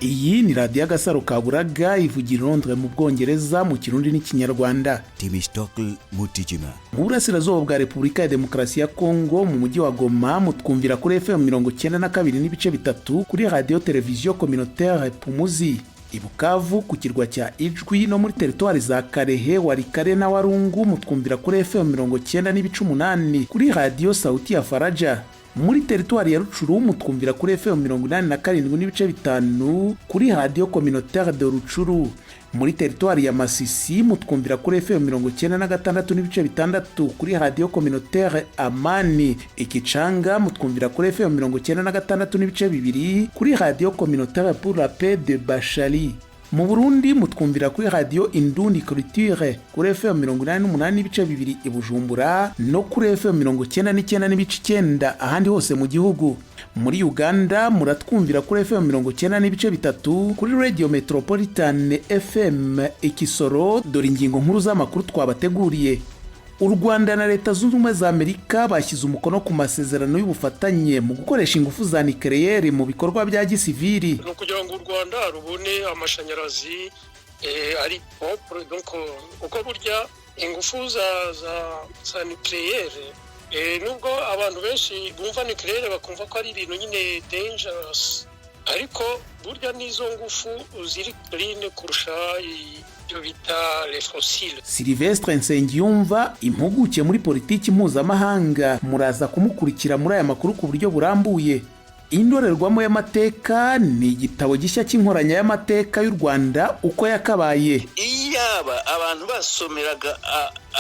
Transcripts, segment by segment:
Iyi ni Radiyo Agasaro ka Buraga, ivugira i Londres mu Bwongereza, mu Kirundi n'Ikinyarwanda. Temistokle Mutijima. Mu burasirazuba bwa Repubulika ya Demokarasi ya Kongo, mu mujyi wa Goma, mutwumvira kuri FM 92.3 kuri Radiyo Televiziyo Communautaire Pumuzi. I Bukavu, ku kirwa cya Ijwi no muri teritwari za Kalehe, Walikale na Walungu, mutwumvira kuri FM 90.8 kuri Radiyo Sauti ya Faraja. Muri teritwari ya Rutshuru mutwumvira kuri FM 87.5 kuri Radiyo Communautaire de Rutshuru. Muri teritwari ya Masisi mutwumvira kuri FM 96.6 kuri Radiyo Communautaire Amani. Ikicanga mutwumvira kuri FM 96.2 kuri Radiyo Communautaire pour la Paix de Bashali. Mu Burundi mutwumvira kuri Radiyo Indundi Culture kuri FM 88.2 i Bujumbura no kuri FM 99.9 ahandi hose mu gihugu. Muri Uganda muratwumvira kuri FM 90.3 kuri Radio Metropolitan FM Ikisoro. Dore ingingo nkuru z'amakuru twabateguriye. U Rwanda na Leta Zunze Ubumwe za Amerika bashyize umukono ku masezerano y'ubufatanye mu gukoresha ingufu za nikeleyeri mu bikorwa bya gisivili. Ni ukugira ngo u Rwanda rubone amashanyarazi ari propre, donc kuko burya ingufu za nucléaire, nubwo abantu benshi bumva nucléaire bakumva ko ari ibintu nyine dangerous, ariko burya n'izo ngufu ziri clean kurusha ibyo bita les fossiles. Sylvestre Nsengiyumva, impuguke muri politiki mpuzamahanga, muraza kumukurikira muri aya makuru ku buryo burambuye. Indorerwamo y'amateka ni igitabo gishya cy'inkoranya y'amateka y'u Rwanda uko yakabaye. Iyaba abantu basomeraga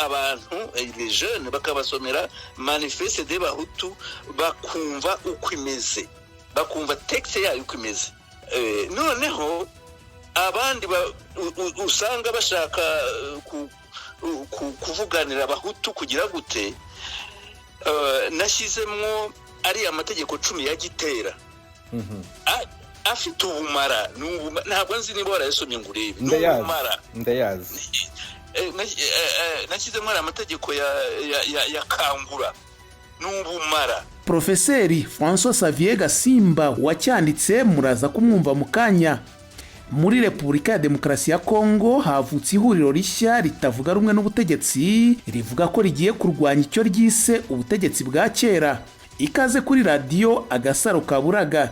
abantu, les jeunes, bakabasomera Manifeste des Bahutu, bakumva uko imeze, bakumva texte yayo uko imeze. Noneho abandi usanga bashaka kuvuganira Abahutu kugira gute. Nashyizemwo ariya mategeko 10 ya Gitera afite ubumara. Ntabwo nzi niba warayasomye ngo urebe, ni Ndayazi. ubumara. Ndayazi. Nashyizemo ariya mategeko ya Kangura, ni ubumara. Profeseri François Xavier Gasimba wacyanditse muraza kumwumva mu kanya. Muri Repubulika ya Demokarasi ya Kongo havutse ihuriro rishya ritavuga rumwe n'ubutegetsi, rivuga ko rigiye kurwanya icyo ryise ubutegetsi bwa kera. Ikaze kuri Radiyo Agasaro ka Buraga.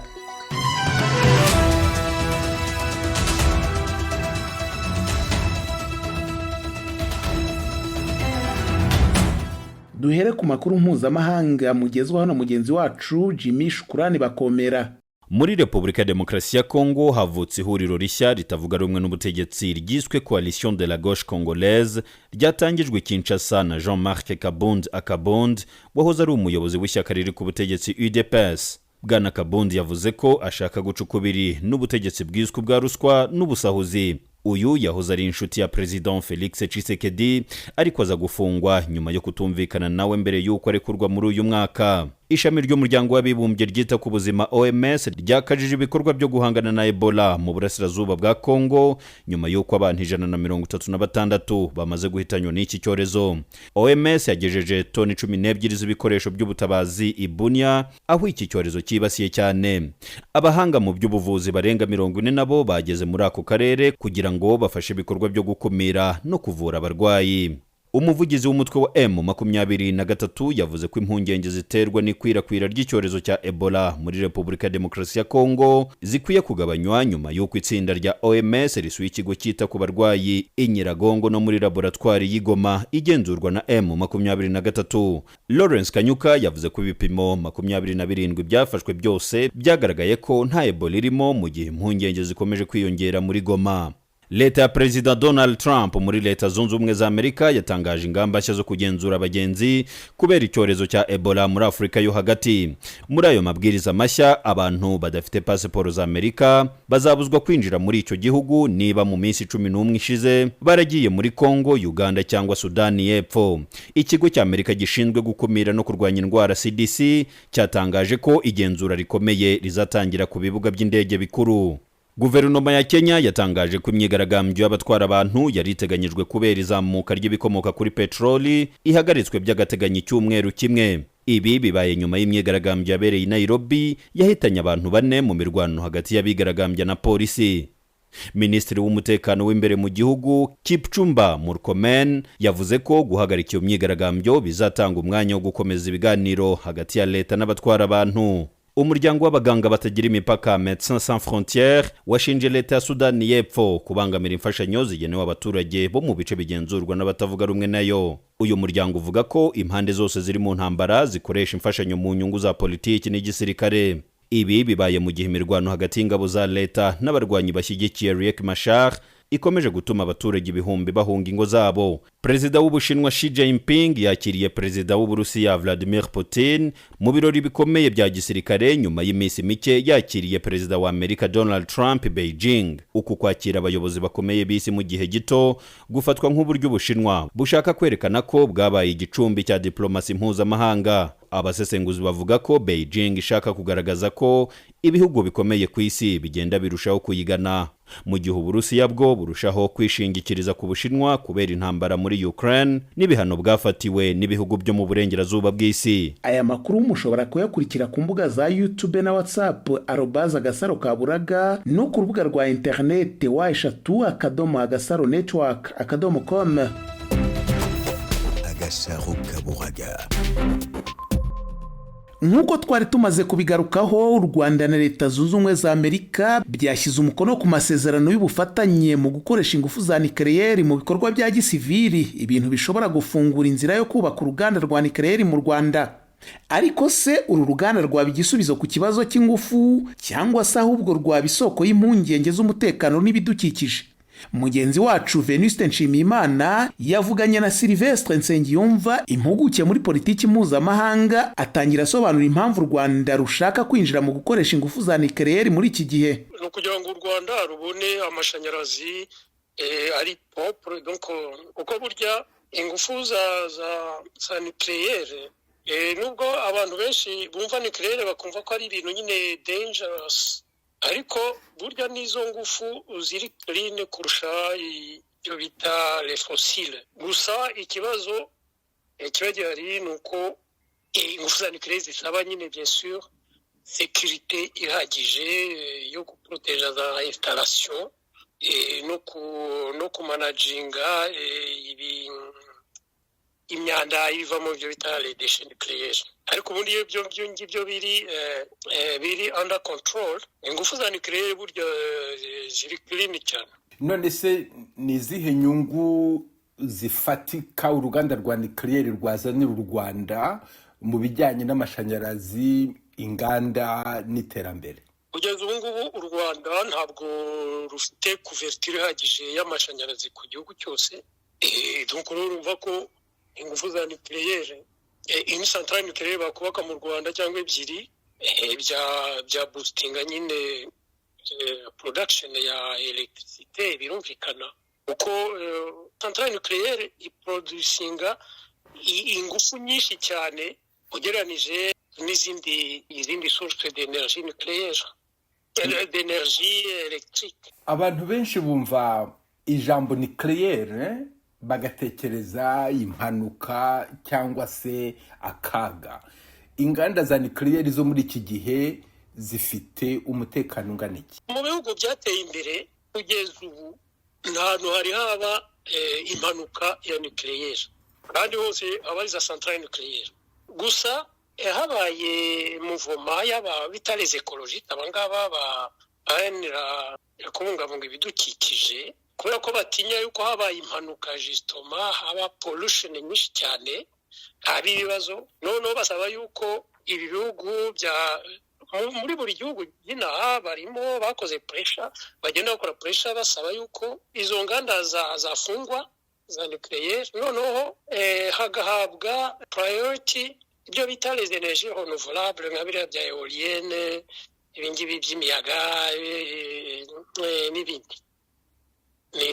Duhere ku makuru mpuzamahanga mugezwaho na mugenzi wacu Jimmy Shukurani Bakomera. Muri Repubulika ya Demokarasi ya Kongo havutse ihuriro rishya ritavuga rumwe n'ubutegetsi ryiswe Coalition de la Gauche Congolaise, ryatangijwe Kinshasa na Jean Marc Kabund Akabund, wahoze ari umuyobozi w'ishyaka riri ku butegetsi UDPS. Bwana Kabund yavuze ko ashaka guca ukubiri n'ubutegetsi bwiswe ubwa ruswa n'ubusahuzi. Uyu yahoze ari inshuti ya Perezida Felix Tshisekedi, ariko aza gufungwa nyuma yo kutumvikana nawe mbere y'uko arekurwa muri uyu mwaka. Ishami ry'Umuryango w'Abibumbye ryita ku buzima, OMS, ryakajije ibikorwa byo guhangana na Ebola mu burasirazuba bwa Congo nyuma y'uko abantu 136 bamaze guhitanywa n'iki cyorezo. OMS yagejeje toni 12 z'ibikoresho by'ubutabazi i Bunia, aho iki cyorezo cyibasiye cyane. Abahanga mu by'ubuvuzi barenga 40 nabo bageze muri ako karere kugira ngo bafashe ibikorwa byo gukumira no kuvura abarwayi. Umuvugizi w'umutwe wa M23 yavuze ko impungenge ziterwa n'ikwirakwira ry'icyorezo cya Ebola muri Repubulika ya Demokarasi ya Kongo zikwiye kugabanywa nyuma y'uko itsinda rya OMS risuye ikigo cyita ku barwayi i Nyiragongo no muri laboratwari y'i Goma igenzurwa na M23. Lawrence Kanyuka yavuze ko ibipimo 27 byafashwe byose byagaragaye ko nta Ebola irimo, mu gihe impungenge zikomeje kwiyongera muri Goma. Leta ya Perezida Donald Trump muri Leta Zunze Ubumwe za Amerika yatangaje ingamba nshya zo kugenzura abagenzi kubera icyorezo cya Ebola muri Afurika yo Hagati. Muri ayo mabwiriza mashya, abantu badafite pasiporo za Amerika bazabuzwa kwinjira muri icyo gihugu niba mu minsi 11 ishize baragiye muri Congo, Uganda cyangwa Sudani y'Epfo. Ikigo cya Amerika gishinzwe gukumira no kurwanya indwara, CDC, cyatangaje ko igenzura rikomeye rizatangira ku bibuga by'indege bikuru. Guverinoma ya Kenya yatangaje ko imyigaragambyo y'abatwara abantu yari iteganyijwe kubera izamuka ry'ibikomoka kuri peteroli ihagaritswe by'agateganyo icyumweru kimwe. Ibi bibaye nyuma y'imyigaragambyo yabereye i Nairobi yahitanye abantu bane mu mirwano hagati y'abigaragambya na polisi. Minisitiri w'umutekano w'imbere mu gihugu, Kipchumba Murkomen, yavuze ko guhagarika iyo myigaragambyo bizatanga umwanya wo gukomeza ibiganiro hagati ya leta n'abatwara abantu. Umuryango w'abaganga batagira imipaka, Médecins Sans Frontières, washinje leta ya Sudani y'Epfo kubangamira imfashanyo zigenewe abaturage bo mu bice bigenzurwa n'abatavuga rumwe nayo. Uyu muryango uvuga ko impande zose ziri mu ntambara zikoresha imfashanyo mu nyungu za politiki n'igisirikare. Ibi bibaye mu gihe imirwano hagati y'ingabo za leta n'abarwanyi bashyigikiye Riek Machar ikomeje gutuma abaturage ibihumbi bahunga ingo zabo. Perezida w'Ubushinwa Xi Jinping yakiriye Perezida w'Uburusiya Vladimir Putin mu birori bikomeye bya gisirikare, nyuma y'iminsi mike yakiriye Perezida wa Amerika Donald Trump Beijing. Uku kwakira abayobozi bakomeye b'isi mu gihe gito gufatwa nk'uburyo Ubushinwa bushaka kwerekana ko bwabaye igicumbi cya diplomasi mpuzamahanga. Abasesenguzi bavuga ko Beijing ishaka kugaragaza ko ibihugu bikomeye ku isi bigenda birushaho kuyigana, mu gihe Uburusiya bwo burushaho kwishingikiriza ku Bushinwa kubera intambara muri Ukraine n'ibihano bwafatiwe n'ibihugu byo mu burengerazuba bw'isi. Aya makuru mushobora kuyakurikira ku mbuga za YouTube na WhatsApp @AgasaroKaburaga, no ku rubuga rwa interineti www.agasaronetwork.com. Agasaro Kaburaga. Nk'uko twari tumaze kubigarukaho, u Rwanda na Leta Zunze Ubumwe za Amerika byashyize umukono ku masezerano y'ubufatanye mu gukoresha ingufu za nikeleyeri mu bikorwa bya gisivili, ibintu bishobora gufungura inzira yo kubaka uruganda rwa nikeleyeri mu Rwanda. Ariko se uru ruganda rwaba igisubizo ku kibazo cy'ingufu, cyangwa se ahubwo rwaba isoko y'impungenge z'umutekano n'ibidukikije? Mugenzi wacu Venuste Nshimiyimana yavuganye na Sylvestre Nsengiyumva, impuguke muri politiki mpuzamahanga, atangira asobanura impamvu u Rwanda rushaka kwinjira mu gukoresha ingufu za nikeleyeri muri iki gihe. Ni ukugira ngo u Rwanda rubone amashanyarazi ari propre, donc kuko burya ingufu za nucléaire, nubwo abantu benshi bumva nucléaire bakumva ko ari ibintu nyine dangerous, ariko burya n'izo ngufu ziri clean kurusha ibyo bita les fossiles. Gusa ikibazo kiba gihari ni uko ingufu za nucléaire zisaba nyine, bien sûr, sécurité ihagije yo guproteja za installation no kumanaginga ibi imyanda iva mu byo bita les déchets nucléaires. Ariko ubundi iyo ibyo ngibyo biri under control, ingufu za nucléaire burya ziri clean cyane. None se ni izihe nyungu zifatika uruganda rwa nikeleyeri rwazanira u Rwanda mu bijyanye n'amashanyarazi, inganda n'iterambere? Kugeza ubu ngubu u Rwanda ntabwo rufite couverture ihagije y'amashanyarazi ku gihugu cyose. Donc rero urumva ko ingufu za nucléaire, une centrale nucléaire bakubaka mu Rwanda cyangwa ebyiri, bya boostinga nyine production ya électricité. Birumvikana kuko centrale nucléaire iproducinga ingufu nyinshi cyane ugereranije n'izindi izindi source d'énergie nucléaire, d'énergie électrique. Abantu benshi bumva ijambo nikeleyere bagatekereza impanuka cyangwa se akaga. Inganda za nikeleyeri zo muri iki gihe zifite umutekano ungana iki? Mu bihugu byateye imbere, kugeza ubu nta hantu hari haba impanuka ya nucléaire, kandi hose aba ari za centrale nucléaire. Gusa habaye mouvement y'aba bita les écologistes, abangaba baharanira kubungabunga ibidukikije, kubera ko batinya yuko habaye impanuka, justement, haba pollution nyinshi cyane, haba ibibazo. Noneho basaba yuko ibi bihugu bya muri buri gihugu by'inaha barimo bakoze pressure, bagenda bakora pressure basaba yuko izo nganda zafungwa za nucléaire, noneho hagahabwa priority ibyo bita les énergies renouvelables, nka biriya bya éolienne, ibingibi by'imiyaga n'ibindi,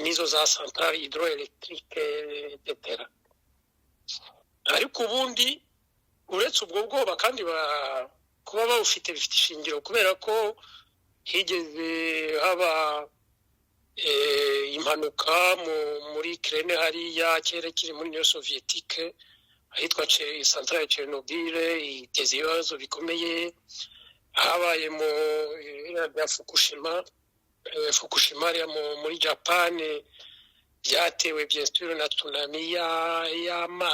nizo za centrale hydroélectrique, etc. Ariko ubundi uretse ubwo bwoba, kandi kuba bawufite bifite ishingiro, kubera ko higeze haba impanuka muri Ukraine hariya kera kiri muri Union Soviétique. Ahitwa centrale Chernobyl iteza ibibazo bikomeye. Habaye mu biriya bya Fukushima, Fukushima hariya muri Japan, byatewe bien sûr na tsunami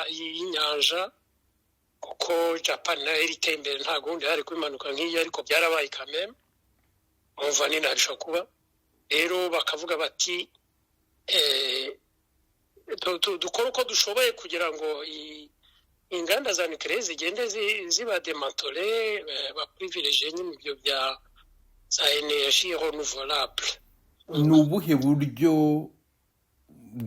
y'inyanja, kuko Japan nayo iri iteye imbere, nta gundi hari kuba impanuka nk'iyi, ariko byarabaye kameme. Umva nina bishobora kuba rero bakavuga bati dukore uko dushoboye kugira ngo inganda za nucléaire zigende ziba démantelées, baprivilégie nyine ibyo bya za énergie renouvelable. Ni ubuhe buryo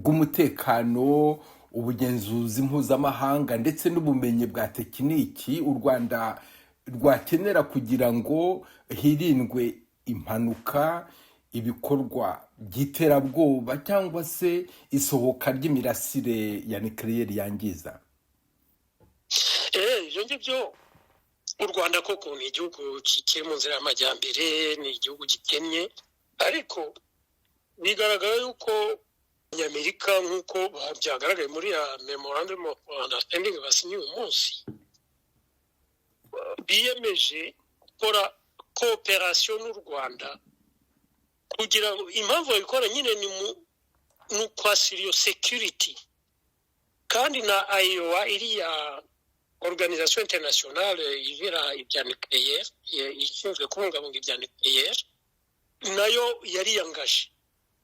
bw'umutekano, ubugenzuzi mpuzamahanga ndetse n'ubumenyi bwa tekiniki u Rwanda rwakenera kugira ngo hirindwe impanuka, ibikorwa by'iterabwoba cyangwa se isohoka ry'imirasire ya nucléaire yangiza? Ibyo ngibyo, u Rwanda koko ni igihugu kiri mu nzira y'amajyambere, ni igihugu gikennye, ariko bigaragara yuko Abanyamerika, nk'uko byagaragaye muri ya memorandum of understanding basinye uyu munsi, biyemeje gukora coopération n'u Rwanda. Kugira ngo impamvu babikora nyine ni mu ni ukwasira iyo security. Kandi na AIOA, iriya organisation internationale ibera ibya nucléaire, ishinzwe kubungabunga ibya nucléaire, nayo yariyangaje.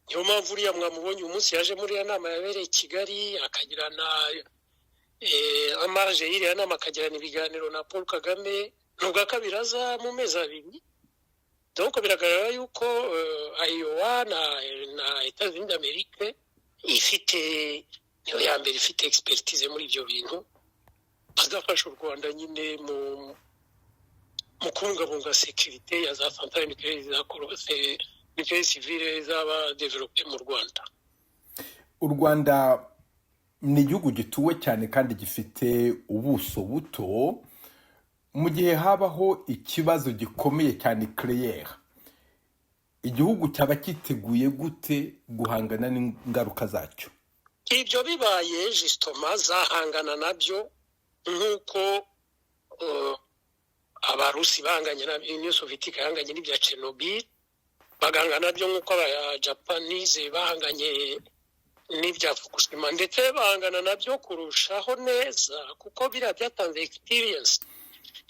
Niyo mpamvu uriya mwamubonye uyu munsi yaje muri iyo nama yabereye i Kigali, akagirana en marge y'iriya nama, akagirana ibiganiro na Paul Kagame. Ni ubwa kabiri aza mu mezi 2. Donc biragaragara yuko AIOA na États-Unis d'Amérique ifite, niyo ya mbere ifite expertise muri ibyo bintu, bazafasha u Rwanda nyine mu kubungabunga sécurité ya za centrales nucléaires, za nucléaire civile zaba développées mu Rwanda. U Rwanda ni igihugu gituwe cyane kandi gifite ubuso buto. Mu gihe habaho ikibazo gikomeye cyane nucléaire, igihugu cyaba cyiteguye gute guhangana n'ingaruka zacyo? Ibyo bibaye, justement, zahangana nabyo nk'uko Abarusi bahanganye na Union Soviétique yahanganye n'ibya Chernobyl, bagahangana nabyo nk'uko Abajapanese bahanganye n'ibya Fukushima, ndetse bahangana nabyo kurushaho neza, kuko biriya byatanze experience.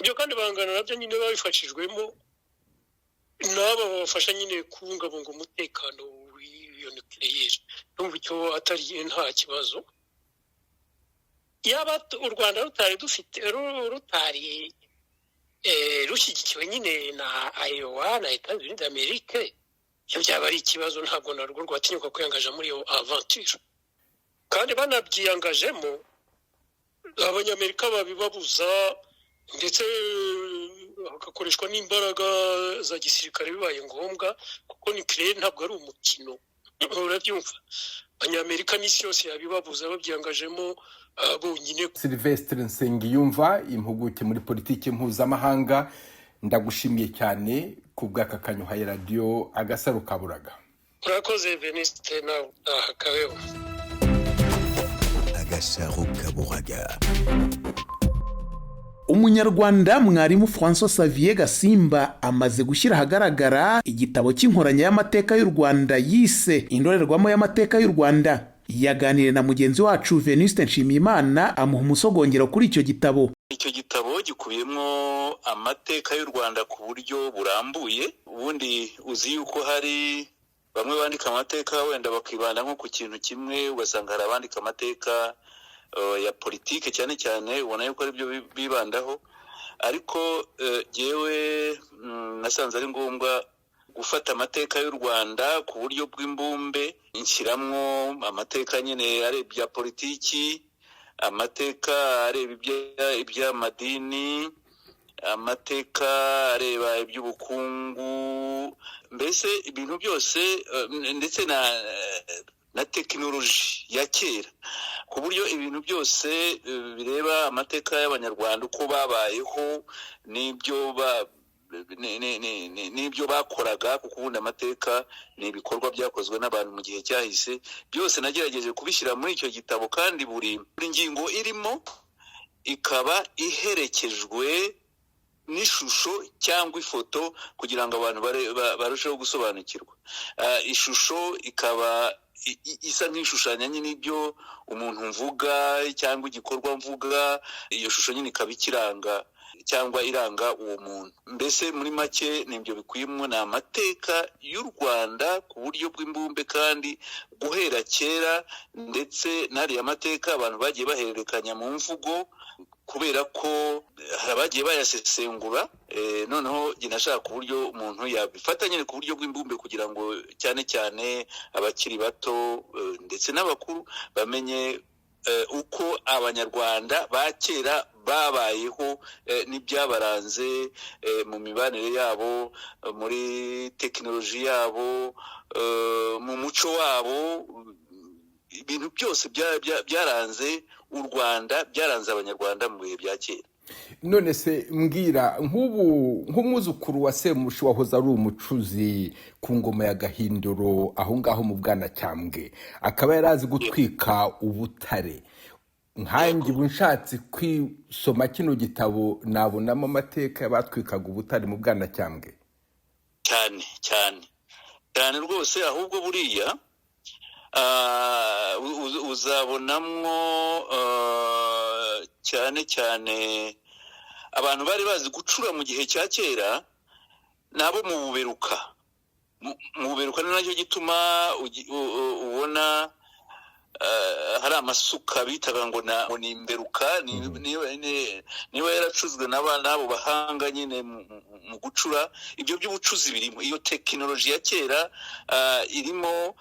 Ibyo kandi bahangana nabyo nyine babifashijwemo n'aba babafasha nyine kubungabunga umutekano w'iyo nucléaire. Ndumva icyo atari nta kibazo. Yaba u Rwanda rutari dufite, rutari rushyigikiwe nyine na AIOA na États-Unis d'Amérique, ibyo byaba ari ikibazo. Ntabwo narwo rwatinyuka kwiyangaja muri iyo aventure. Kandi banabyiyangajemo, Abanyamerika babibabuza, ndetse hagakoreshwa n'imbaraga za gisirikare bibaye ngombwa, kuko nucléaire ntabwo ari umukino, urabyumva. Abanyamerika n'isi yose yabibabuza babyiyangajemo bonyine. Sylvestre Nsengiyumva, impuguke muri politiki mpuzamahanga, ndagushimiye cyane ku bw'aka kanyuhaye Radiyo Agasaro Kaburaga. Urakoze Venuste, nawe utaha kabeho. Agasaro Kaburaga. Umunyarwanda mwarimu François Xavier Gasimba amaze gushyira ahagaragara igitabo cy'inkoranya y'amateka y'u Rwanda yise Indorerwamo y'Amateka y'u Rwanda. Yaganiriye na mugenzi wacu Venuste Nshimiyimana, amuha umusogongero kuri icyo gitabo. Icyo gitabo gikubiyemo amateka y'u Rwanda ku buryo burambuye. Ubundi uzi yuko hari bamwe bandika amateka wenda bakibanda nko ku kintu kimwe, ugasanga hari abandika amateka ya politike cyane cyane, ubona yuko aribyo bibandaho. Ariko jyewe nasanze ari ngombwa gufata amateka y'u Rwanda ku buryo bw'imbumbe, nshyiramo amateka nyine areba ibya politiki, amateka areba iby'amadini, amateka areba iby'ubukungu, mbese ibintu byose, ndetse na tekinoloji ya kera, ku buryo ibintu byose bireba amateka y'Abanyarwanda, uko babayeho n'ibyo bakoraga, kuko ubundi amateka ni ibikorwa byakozwe n'abantu mu gihe cyahise. Byose nagerageje kubishyira muri icyo gitabo, kandi buri ngingo irimo Ikaba iherekejwe n'ishusho cyangwa ifoto kugira ngo abantu barusheho gusobanukirwa. Ishusho ikaba isa nk'ishushanya nyine ibyo umuntu mvuga cyangwa igikorwa mvuga. Iyo shusho nyine ikaba ikiranga cyangwa iranga uwo muntu. Mbese muri make ni ibyo bikubiyemo, ni amateka y'u Rwanda ku buryo bw'imbumbe kandi guhera kera, ndetse n'ariya mateka abantu bagiye bahererekanya mu mvugo, kubera ko hari abagiye bayasesengura. Noneho njye nashaka uburyo umuntu yabifata nyine ku buryo bw'imbumbe, kugira ngo cyane cyane abakiri bato ndetse n'abakuru bamenye uko Abanyarwanda ba kera babayeho n'ibyabaranze mu mibanire yabo, muri tekinoloji yabo, mu muco wabo, ibintu byose byaranze u Rwanda, byaranze Abanyarwanda mu bihe bya kera. None se mbwira, nk'ubu nk'umwuzukuru wa Semushi wahoze ari umucuzi ku ngoma ya Gahinduro aho ngaho mu Bwanacyambwe, akaba yari azi gutwika ubutare, nkanjye ubu nshatse kwisoma kino gitabo nabonamo amateka y'abatwikaga ubutare mu Bwanacyambwe? Cyane cyane cyane rwose. Ahubwo buriya uzabonamwo cyane cyane abantu bari bazi gucura mu gihe cya kera nabo mu Buberuka. Mu Buberuka ni nacyo gituma ubona hari amasuka bitaga ngo ni imberuka, niba yaracuzwe n'abo bahanga nyine mu gucura. Ibyo by'ubucuzi birimo, iyo tekinoloji ya kera irimo.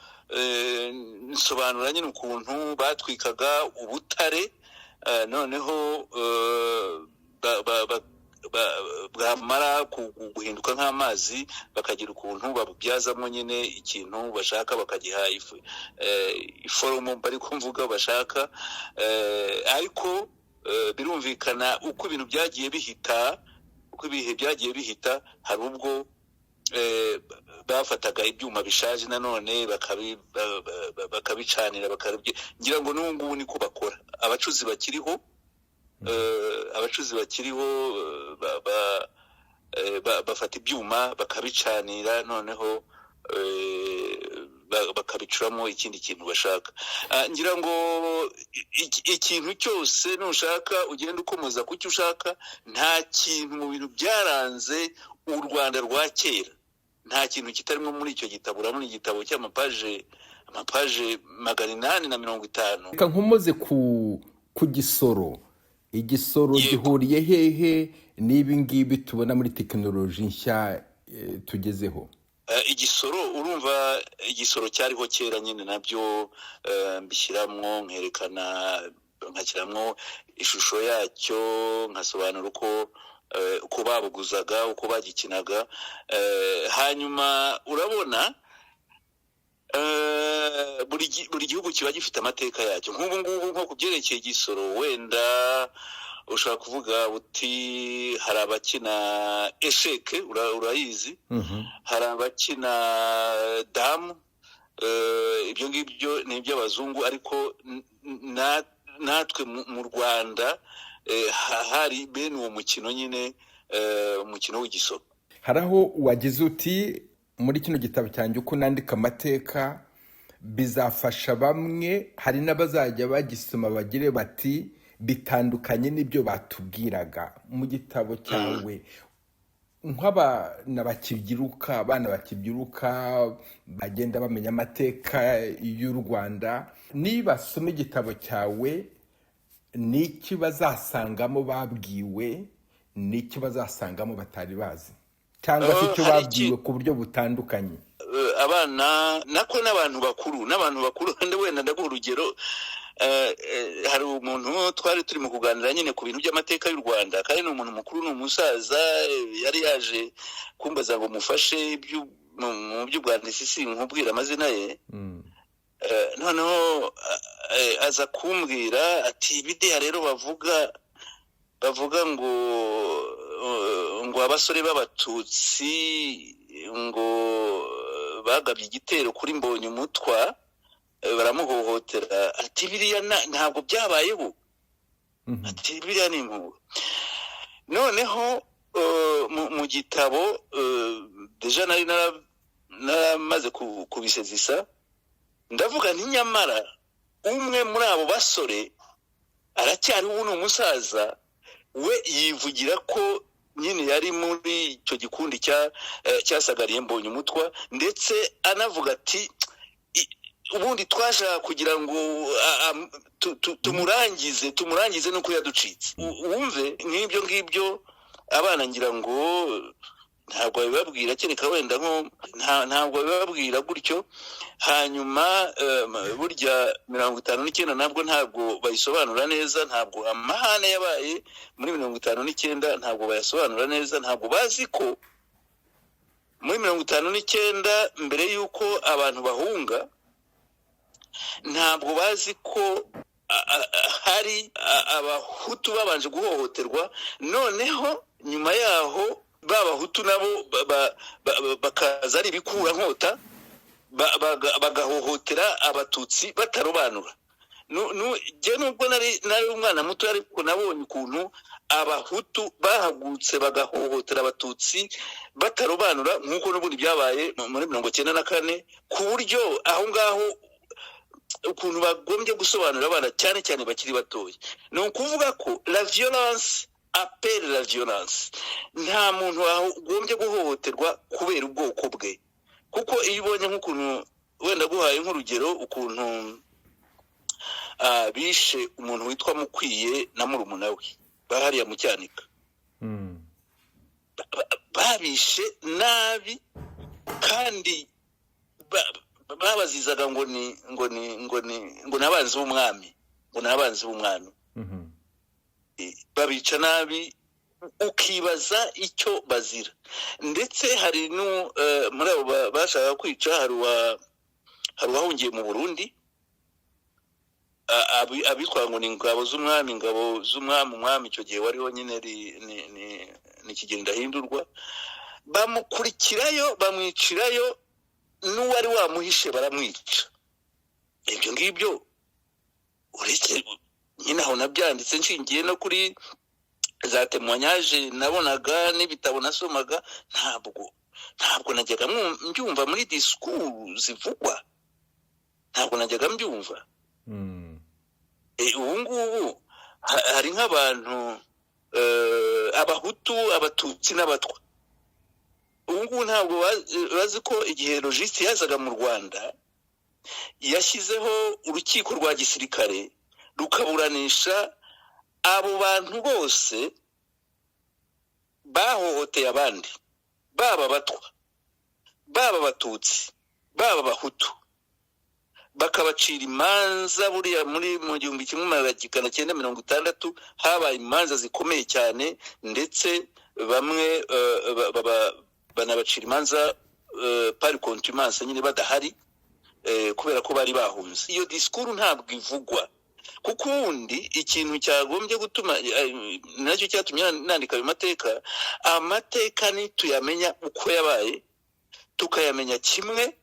Nsobanura nyine ukuntu batwikaga ubutare, noneho bwamara guhinduka nk'amazi bakagira ukuntu babubyazamo nyine ikintu bashaka, bakagiha iforomo bari kumvuga bashaka. Ariko birumvikana, uko ibintu byagiye bihita, uko ibihe byagiye bihita, hari ubwo bafataga ibyuma bishaje nanone bakabicanira. Ngira ngo n'ubu ngubu niko bakora. Abacuzi bakiriho, abacuzi bakiriho bafata ibyuma bakabicanira, noneho bakabicuramo ikindi kintu bashaka. Ngira ngo ikintu cyose nushaka ugenda ukomeza ku cyo ushaka. Nta kintu mu bintu byaranze u Rwanda rwa kera, nta kintu kitarimo muri icyo gitabo. Urabona igitabo cy'amapaje amapaje 850. Reka nkomoze ku gisoro. Igisoro gihuriye hehe n'ibi ngibi tubona muri tekinoloji nshya tugezeho? Igisoro, urumva igisoro cyariho kera nyine, nabyo mbishyiramo, nkerekana, nkashyiramo ishusho yacyo, nkasobanura uko babuguzaga, uko bagikinaga. Hanyuma urabona buri gihugu kiba gifite amateka yacyo. Nk'ubu ngubu nko ku byerekeye igisoro, wenda ushobora kuvuga uti hari abakina esheke, urayizi, hari abakina damu. Ibyo ngibyo ni iby'abazungu, ariko natwe mu Rwanda hari bene uwo mukino nyine, umukino w'igisoro. Hari aho wagize uti: "Muri kino gitabo cyanjye uko nandika amateka bizafasha bamwe, hari n'abazajya bagisoma bagire bati bitandukanye n'ibyo batubwiraga." Mu gitabo cyawe, nk'abana bakibyiruka, abana bakibyiruka bagenda bamenya amateka y'u Rwanda, nibasoma igitabo cyawe n'iki bazasangamo babwiwe, n'iki bazasangamo batari bazi, cyangwa se icyo babwiwe ku buryo butandukanye? Abana nako n'abantu bakuru, wenda ndaguha urugero. Hari umuntu twari turimo kuganira nyine ku bintu by'amateka y'u Rwanda, kandi ni umuntu mukuru, ni umusaza. Yari yaje kumbaza ngo mufashe mu by'ubwanditsi, si nkubwira amazina ye. Noneho aza kumbwira ati: "Bideya rero bavuga ngo abasore b'Abatutsi ngo bagabye igitero kuri Mbonyumutwa baramuhohotera," ati: "Biriya ntabwo byabayeho." Ati biriya ni impuha. Noneho mu gitabo déjà nari naramaze kubisezisa, ndavuga nti nyamara umwe muri abo basore aracyari, ubu ni umusaza, we yivugira ko nyine yari muri icyo gikundi cyasagariye Mbonyumutwa, ndetse anavuga ati ubundi twashaka kugira ngo tumurangize nuko yaducitse. Wumve nk'ibyo ngibyo, abana ngira ngo ntabwo babibabwira, kereka wenda nko ntabwo babibabwira gutyo. Hanyuma burya 59 nabwo ntabwo bayisobanura neza, ntabwo amahane yabaye muri 59 ntabwo bayasobanura neza. Ntabwo bazi ko muri 59, mbere y'uko abantu bahunga, ntabwo bazi ko hari Abahutu babanje guhohoterwa, noneho nyuma yaho ba Bahutu nabo bakaza ari ibikurankota, bagahohotera Abatutsi batarobanura. Njye nubwo nari umwana muto, ariko nabonye ukuntu Abahutu bahagurutse bagahohotera Abatutsi batarobanura, nk'uko n'ubundi byabaye muri 94, ku buryo aho ngaho ukuntu bagombye gusobanurira abana, cyane cyane bakiri batoya, ni ukuvuga ko la violence appelle la violence. Nta muntu wagombye guhohoterwa kubera ubwoko bwe, kuko iyo ubonye nk'ukuntu, wenda guhaye nk'urugero, ukuntu bishe umuntu witwa Mukwiye na murumuna we bahariya mu Cyanika, babishe nabi kandi babazizaga ngo ni abanzi b'umwami, ngo ni abanzi b'umwami. Babica nabi, ukibaza icyo bazira. Ndetse hari muri abo bashaka kwica, hari uwahungiye mu Burundi, abitwa ngo ni ingabo z'umwami, ingabo z'umwami. Umwami icyo gihe wariho nyine ni Kigeli Ndahindurwa. Bamukurikirayo, bamwicirayo, n'uwari wamuhishe baramwica. Ibyo ngibyo uretse nyine aho nabyanditse nshingiye no kuri za témoignages nabonaga n'ibitabo nasomaga. Ntabwo najyaga mbyumva muri disikuru zivugwa, ntabwo najyaga mbyumva. Ubu ngubu hari nk'abantu Abahutu, Abatutsi n'Abatwa, ubu ngubu ntabwo bazi ko igihe Logisti yazaga mu Rwanda yashyizeho urukiko rwa gisirikare rukaburanisha abo bantu bose bahohoteye abandi, baba Abatwa, baba Abatutsi, baba Abahutu, bakabacira imanza. Buriya muri mu 1960 habaye imanza zikomeye cyane, ndetse bamwe banabacira imanza par contumace nyine badahari, kubera ko bari bahunze. Iyo disikuru ntabwo ivugwa, kuko ubundi ikintu cyagombye gutuma, nacyo cyatumye nandika ayo mateka, amateka nituyamenya uko yabaye, tukayamenya kimwe,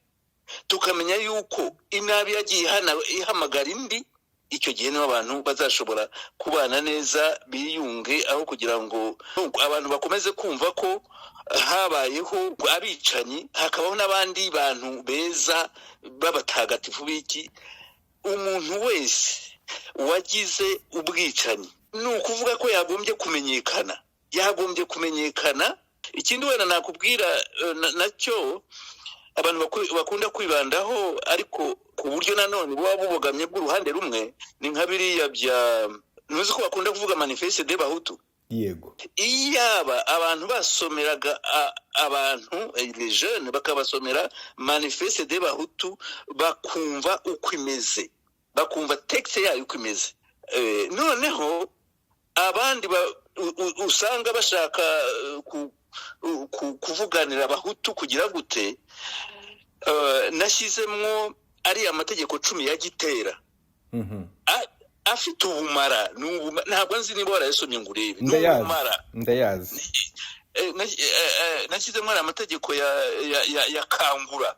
tukamenya yuko inabi yagiye ihamagara indi, icyo gihe niho abantu bazashobora kubana neza, biyunge, aho kugira ngo abantu bakomeze kumva ko habayeho abicanyi hakabaho n'abandi bantu beza b'abatagatifu b'iki. Umuntu wese wagize ubwicanyi ni ukuvuga ko yagombye kumenyekana, yagombye kumenyekana. Ikindi wenda nakubwira nacyo abantu bakunda kwibandaho, ariko ku buryo nanone buba bubogamye bw'uruhande rumwe, ni nka biriya bya, ntuzi ko bakunda kuvuga manifeste de Bahutu? Yego. Iyaba abantu basomeraga abantu, les jeunes, bakabasomera manifeste de Bahutu, bakumva uko imeze, bakumva texte yayo uko imeze. Noneho abandi usanga bashaka kuvuganira Abahutu kugira gute, nashyizemwo ariya amategeko 10 ya Gitera. Afite ubumara, ntabwo nzi niba warayasomye ngo urebe. Ni Ndayazi. ubumara. Ndayazi. Nashyizemo ariya amategeko ya Kangura,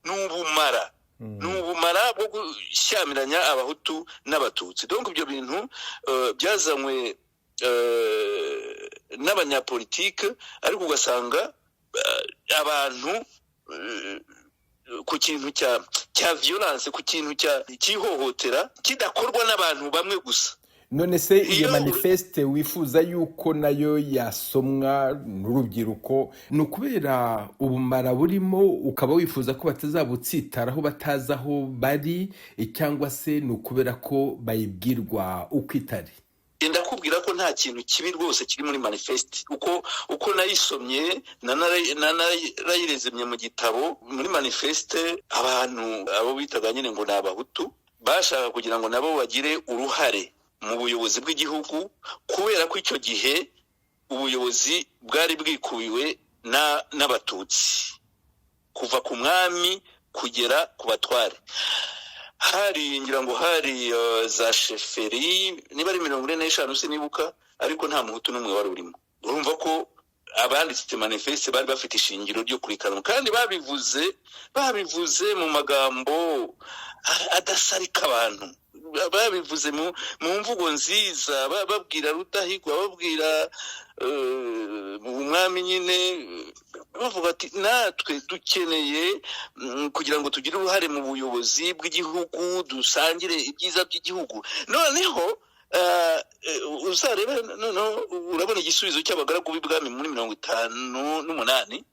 ni ubumara. Ni ubumara bwo gushyamiranya Abahutu n'Abatutsi. Donc ibyo bintu byazanywe n'abanyapolitike, ariko ugasanga abantu ku kintu cya violence, ku kintu cy'ihohotera kidakorwa n'abantu bamwe gusa. None se iyo manifeste wifuza yuko nayo yasomwa n'urubyiruko, ni ukubera ubumara burimo, ukaba wifuza ko batazabutsitaraho batazi aho bari, cyangwa se ni ukubera ko bayibwirwa uko itari? Ndakubwira ko nta kintu kibi rwose kiri muri manifeste. Uko nayisomye, nanarayirezemye mu gitabo, muri manifeste abantu abo bitaga nyine ngo ni Abahutu bashaka kugira ngo nabo bagire uruhare mu buyobozi bw'igihugu, kubera ko icyo gihe ubuyobozi bwari bwikubiwe n'Abatutsi kuva ku mwami kugera ku batware. Hari, ngira ngo hari za chefferies niba ari 45, sinibuka, ariko nta Muhutu n'umwe wari urimo. Urumva ko abanditse manifeste bari bafite ishingiro ryo kurikanwa, kandi babivuze mu magambo adasarika abantu, babivuze mu mvugo nziza, babwira Rudahigwa, babwira umwami nyine, bavuga ati: "Natwe dukeneye kugira ngo tugire uruhare mu buyobozi bw'igihugu, dusangire ibyiza by'igihugu." Noneho uzarebe, noneho urabona igisubizo cy'abagaragu b'ibwami muri 58.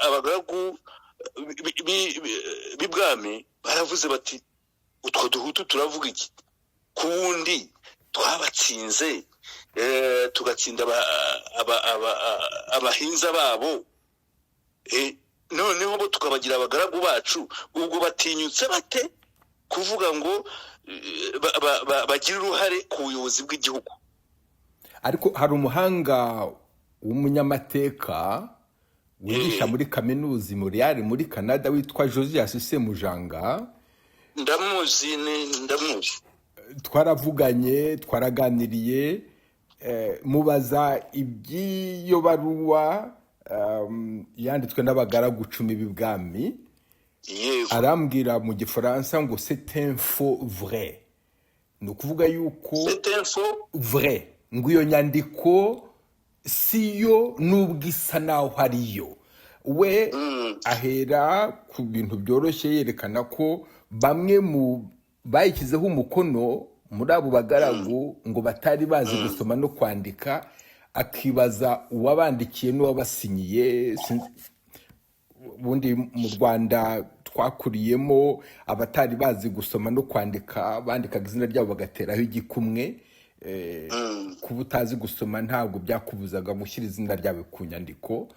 Abagaragu b'ibwami baravuze bati: "Utwo duhutu turavuga iki? Ku wundi twabatsinze, tugatsinda abahinza babo, noneho bo tukabagira abagaragu bacu, ubwo batinyutse bate kuvuga ngo bagire uruhare ku buyobozi bw'igihugu?" Ariko hari umuhanga w'umunyamateka wigisha muri kaminuza i Montreal muri Canada witwa Josias Semujanga. Ndamuzi, ndamuzi. Twaravuganye, twaraganiriye, mubaza iby'iyo baruwa yanditswe n'abagaragu 10 b'ibwami. Arambwira mu Gifaransa ngo "c'est un faux vrai", ni ukuvuga yuko vrai, ngo iyo nyandiko si yo nubwo isa naho ariyo. We ahera ku bintu byoroshye yerekana ko bamwe mu bayishyizeho umukono muri abo bagaragu ngo batari bazi gusoma no kwandika, akibaza uwabandikiye n'uwabasinyiye. Ubundi mu Rwanda twakuriyemo, abatari bazi gusoma no kwandika bandikaga izina ryabo bagateraho igikumwe. Kuba utazi gusoma ntabwo byakubuzaga gushyira izina ryawe ku nyandiko.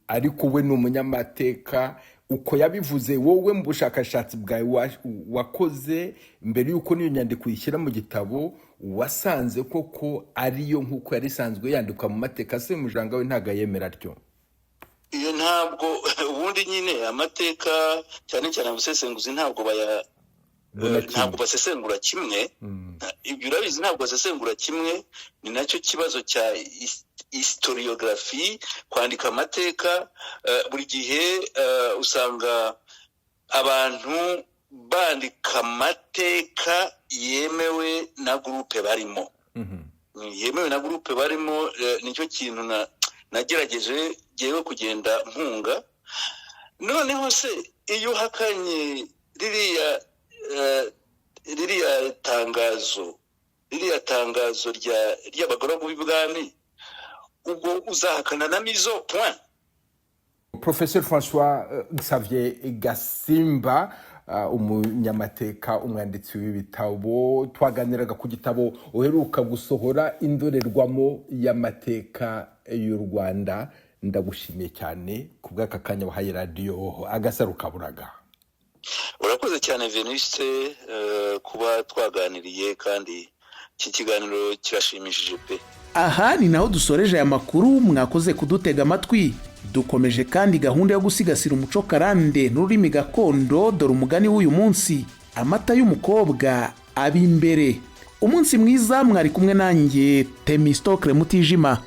Ariko we ni umunyamateka, uko yabivuze. Wowe mu bushakashatsi bwawe wakoze mbere y'uko n'iyo nyandiko uyishyira mu gitabo, wasanze koko ariyo nk'uko yari isanzwe yandikwa mu mateka? Se mujanga we ntabwo ayemera atyo? Iyo ntabwo, ubundi nyine amateka, cyane cyane abasesenguzi, ntabwo basesengura kimwe. Ibyo urabizi, ntabwo basesengura kimwe. Ni nacyo kibazo cya historiographie, kwandika amateka. Buri gihe usanga abantu bandika amateka yemewe na groupe barimo, yemewe na groupe barimo. Nicyo kintu nagerageje ngewe kugenda mpunga. Noneho se iyo uhakanye ririya tangazo ry'abagaragu b'ibwami, ubwo uzahakana na mise au point? Professor Francois Xavier Gasimba, umunyamateka, umwanditsi w'ibitabo, twaganiraga ku gitabo uheruka gusohora, Indorerwamo y'Amateka y'u Rwanda. Ndagushimiye cyane ku bw'aka kanya wahaye Radiyo Agasaro Kaburaga. Urakoze cyane, Venuste, kuba twaganiriye, kandi iki kiganiro kirashimishije pe. Aha ni naho dusoreje aya makuru. Mwakoze kudutega amatwi. Dukomeje kandi gahunda yo gusigasira umuco karande n'ururimi gakondo. Dore umugani w'uyu munsi: "Amata y'umukobwa aba imbere." Umunsi mwiza, mwari kumwe nanjye Temistokre Mutijima.